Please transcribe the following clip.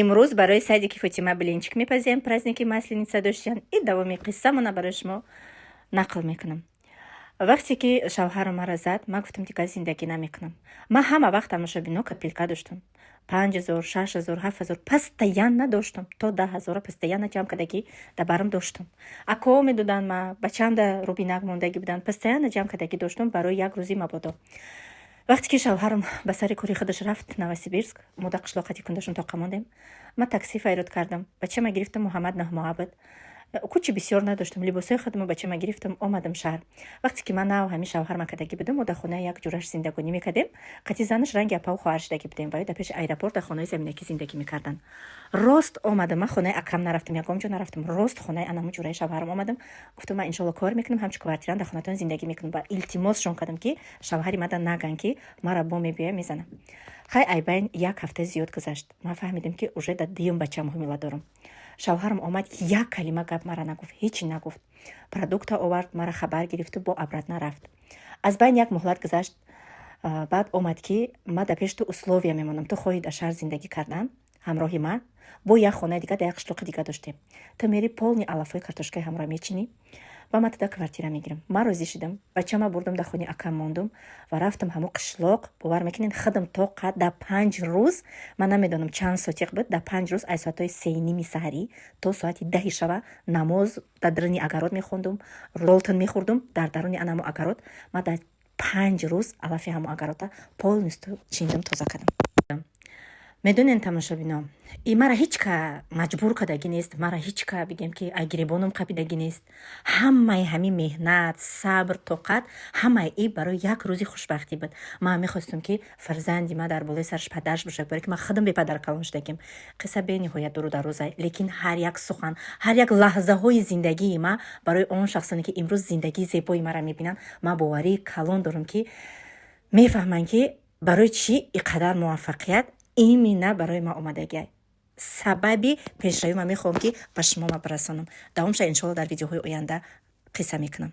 Имрӯз барои садики Фотима блинчик мепазем. Праздники Масленица доштиян. И давоми қиссамона барои шумо нақл мекунам. Вақте ки шавҳарам мара зад, ман гуфтам, дигар зиндагӣ намекунам. Ман ҳама вақт, тамошобино, копилка доштам: 5000, 6000, 7000 постоянно доштам, то 10 000-а постоянно ҷамъ кардагӣ дар барам доштам. Акоҳо медоданд, ма бачаам да рубинак мондагӣ буданд, постоянно ҷамъ кардагӣ доштам барои як рӯзи мабодо. Вақте ки шавҳарам ба сари кори худаш рафт Новосибирск, мо дар қишлоқати кундашон тоқа мондем. Ман такси файрод кардам, бачама гирифтам, Муҳаммад 9-моҳа буд. Кучи бисёр надоштам, либосҳои худмо бачама гирифтам, омадам шаҳр. Вақте ки ман нав ҳамин шавҳарма кардагӣ будам, мо дар хонаи як ҷураш зиндагонӣ мекардем, қати занаш ранги апаву хоҳар шудагӣ будем. Ва ё дар пеши аэропорт дар хонаи заминакӣ зиндагӣ мекарданд. Рост омадам, ман хонаи акам нарафтам, ягон ҷо нарафтам, рост хонаи анаму ҷураи шавҳарам омадам. Гуфтам, ман иншолло кор мекунам, ҳамчун квартирант дар хонатон зиндагӣ мекунам. Ва илтимосшон кардам, ки шавҳари мада наган, ки мара бо мебиёя, мезанам. Хай, айбайн як ҳафта зиёд гузашт, ман фаҳмидам, ки уже дар дуюм бачам ҳомила дорам. Шавҳарам омад, як калима гап мара нагуфт, ҳечи нагуфт. Продукта овард, мара хабар гирифту бо обратно рафт. Аз байн як муҳлат гузашт, баъд омад, ки ма дар пеш ту условия мемонам: ту хоҳӣ дар шаҳр зиндагӣ кардан ҳамроҳи ман, бо як хонаи дига дар як қишлоқи дига доштем, ту мери, полный алафҳои картошкаи ҳамроҳ мечинӣ ва ман туда квартира мегирам. Ман розӣ шудам, бачама бурдам, дар хонаи акам мондум ва рафтам ҳамо қишлоқ. Бовар мекунед, худам тоқа дар 5 рӯз, ман намедонам чанд сотиқ буд, дар 5 рӯз аз соатҳои 3:30 саҳарӣ то соати 10-и шава намоз дар даруни огород мехондум, ролтон мехӯрдум дар даруни анамо огород. Ман дар 5 рӯз алафи ҳамо огорода полностью чиндам, тоза кардам. Медонен, тамошобино, и мара ҳеҷ ка маҷбур кардагӣ нест, мара ҳеҷ ка, бигем, ки гиребоном қапидагӣ нест. Ҳамаи ҳамин меҳнат, сабр, тоқат, ҳамаи и барои як рӯзи хушбахтӣ буд. Ман мехостам, ки фарзанди ма дар болои сараш падараш бошад, барое ки ман худам бепадар калон шудагим. Қисса бениҳоят дуру дароза, лекин ҳар як сухан, ҳар як лаҳзаҳои зиндагии ма барои он шахсоне, ки имрӯз зиндагии зебои маро мебинанд, ман боварии калон дорам, ки мефаҳманд, ки барои чӣ и қадар муваффақият именно барои ман омадагиай. Сабаби пешравӣ ман мехоҳам, ки ба шумо ма бирасонам. Давомша иншоалло дар видеоҳои оянда қисса мекунам.